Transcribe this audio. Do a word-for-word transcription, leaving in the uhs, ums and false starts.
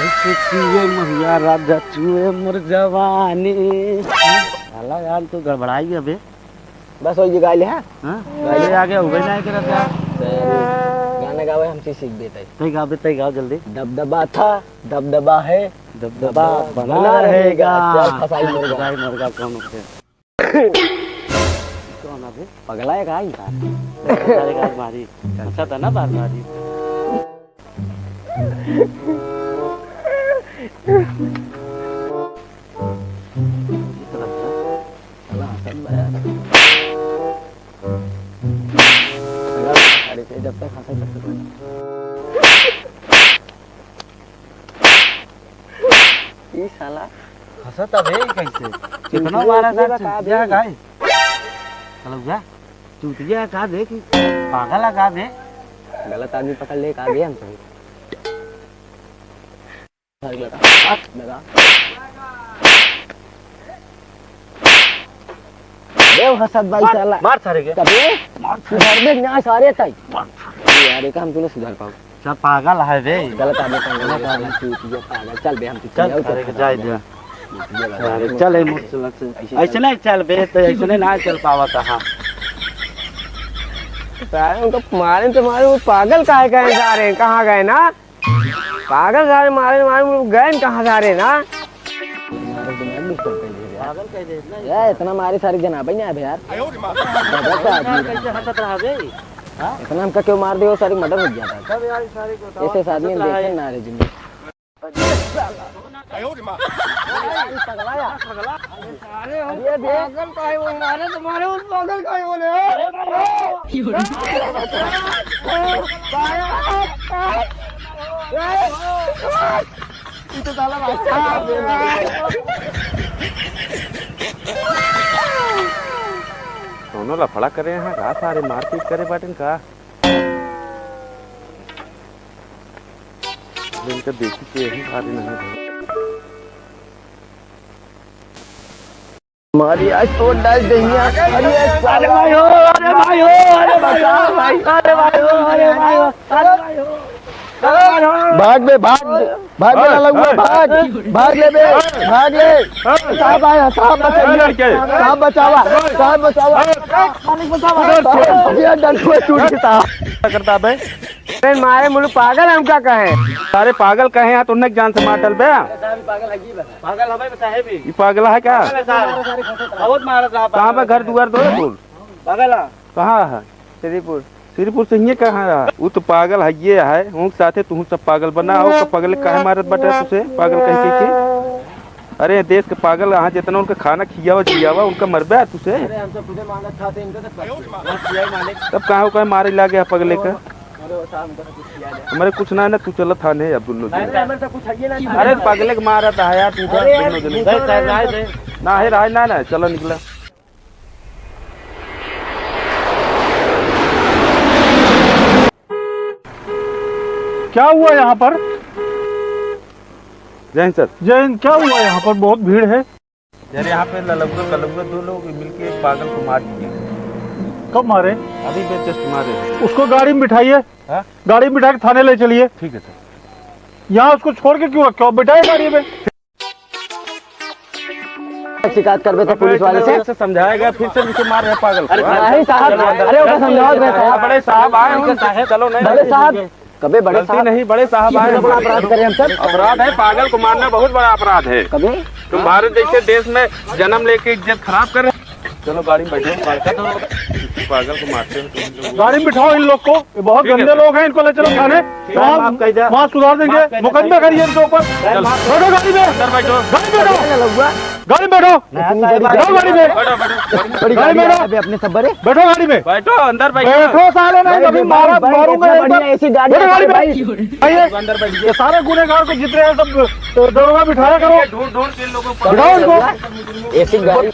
चुए महुआ राजा, चुए मोर जवानी। साला यार, तू गड़बड़ाई अबे। बस वही गाय ले, हाँ? हाँ? गाय ले। ये आगे हो गई ना, एक रफ्तार। गाना गावे, हमसे सीख देता है। तई गावे, तई गाओ जल्दी। दबदबा था, दबदबा है, दबदबा दबदबा बना बना रहेगा। रहेगा। चल, फसाई मुर्गा। फसाई मुर्गा कौन उठे? कौन अबे? पगला है का इंसान? पगला है का मारी? अच्छा था ना बार मारी। अरे, जब तक हंसे, तब तक। ई साला। हंसत अबे कैसे? कितना मारा था चूतिया का है? चलो जा। चूतिया का बे कि पागल है का बे? गलत आदमी पकड़ ले का बे हमसे। लगा। लगा। देव हंसत भाई मार, साला। मार सारे के। कबे? मार सारे। घर में ना सारे तई। मार सारे। यार, ये काम तूने सुधार पाओ। चल, पागल है बे। गलत आदमी पागल है, गलत आदमी। चूतिया पागल। चल बे, हम तो चल, चिल्लाओ, अरे, चल, जाए दे। चूतिया पागल। अरे, चल, ए, मुझ से लग से। ऐसे ऐसे नहीं चल बे, तो ऐसे नहीं ना चल पावा था, हाँ। सारे उनको मारे तो मारे, वो पागल काहे गए जा रहे हैं, कहाँ गए ना? पागल सारे मारे मारे, वो गए न कहाँ जा रहे हैं ना? हमारे दिमाग भी खराब कर दिया यार। पागल कह दे, इतना ही ए, इतना मारे सारे जना भाई ना यार। गजब का आदमी है। कैसे हंसत रहा बे? हाँ? इतना हमका क्यों मार दे, वो सारी मर्डर हो गया था। सब यार, सारे को ऐसे आदमी हम देखे ना रहे जिंदगी। अरे देख। पागल काहे वो मारे, तुम्हारे उस पागल काहे बोले? ये तो साला बादशाह है। दोनों लफड़ा करे हैं का? सारे मारपीट करे बाटेन का? इनका देखी के यही सारे नहीं। मारी आज तोड़ डाल दहिया। अरे, अरे भाई हो, अरे भाई हो, अरे बचाओ भाई, अरे भाई हो, अरे भाई हो, अरे भाई हो। भाग बे, भाग बे, भाग बे, ओए, ललुआ, ओए। भाग, भाग ले बे, भाग ले। साहब आया, साहब बचाइए, लड़के। साहब बचावा, साहब बचावा। मालिक बचावा। ये डंडुआ टूट गया। करता बे। अरे मारे मुलुक पागल हम का कहे? सारे पागल कहे हैं, तो उन्हें जान से मार डल बे। पागल हवे साहेब ही। ये पागल है क्या? पागल है साहब। बहुत मारत रहा कहाँ पे पागल। घर दुआर दो बोल? पागल है। कहाँ है? श्रीपुर। श्रीपुर से हिये कहाँ रहा? वो तो पागल है, ये है। उनके साथे तू सब पागल बना हो, तो पागल काहे मारत बाटे तुसे? पागल कह के के? अरे देश के पागल, यहाँ जितना उनका खाना खियावा जियावा, उनका मरबे तुसे। अरे हम सब खुदे मांगत खाते, इनका तो पता नहीं। तब कहाँ कहे मारे लागे है पगले का? अरे वो साहब, हमको तो कुछ किया नहीं। हमारे कुछ ना है ना, तू चला थाने अब दोनों नहीं, जने। नहीं, हमारे तो कुछ है ही ना। अरे पगले के मारा था यार, तू अरे यार, दोनों जने। दूसरा नहीं, नहीं, नहीं। ना है, रहा ना, ना, चलो निकला। क्या हुआ यहाँ पर? जय हिंद सर। जय हिंद। क्या हुआ यहाँ पर? बहुत भीड़ है। यार, यहाँ पे ललुआ कलुआ दो लोग मिलके एक पागल को मार दिए। कब मारे? अभी बे just मारे। उसको गाड़ी में बिठाइए। हाँ? गाड़ी में बिठा के थाने ले चलिए। ठीक है सर। यहाँ उसको छोड़ के क्यों रखे हो? बिठाइए गाड़ी में। शिकायत करबे तो पुलिस वाले से। फिर से समझाएगा, फिर से उनसे मार रहे पागल को, अरे हाँ? नहीं साहब, चलो अंदर। अरे ओका समझाओ बे साहब। बड़े साहब आए हैं, उनसे चलो नहीं। बड़े साहब, कबे बड़े गलती साहब? नहीं, बड़े साहब आए हैं। अपराध करे हम सब। अपराध है, पागल को मारना बहुत बड़ा अपराध है। कबे? तुम्हारे जैसे देश में जन्म लेके इज्जत खराब कर रहे हैं। चलो गाड़ी में बैठो, पागल को मारते हो तुम लोग। गाड़ी में बिठाओ इन लोग को, ये बहुत गंदे लोग हैं, इनको ले चलो थाने। वहाँ सुधार देंगे, मुकदमे करिए इनके ऊपर। बैठो गाड़ी में। अंदर बैठो। गाड़ी में बैठो। गाड़ी में बैठो। बैठो गाड़ी में। बैठो, बैठो। गाड़ी में बैठो। अबे अपने सब बड़े। बैठो गाड़ी में। बैठो, अंदर बैठो। बैठो साले, नहीं अभी मारा, मारूंगा एक बार। ऐसी गाड़ी बैठो गाड़ी में। आइए। अंदर बैठिए। ये सारे गुनहगार को जितने हैं सब, अ, दरोगा बिठाया करो। ढूंढ, ढूंढ के इन लोगों को बिठाओ इनको। ऐसी गाड़ी।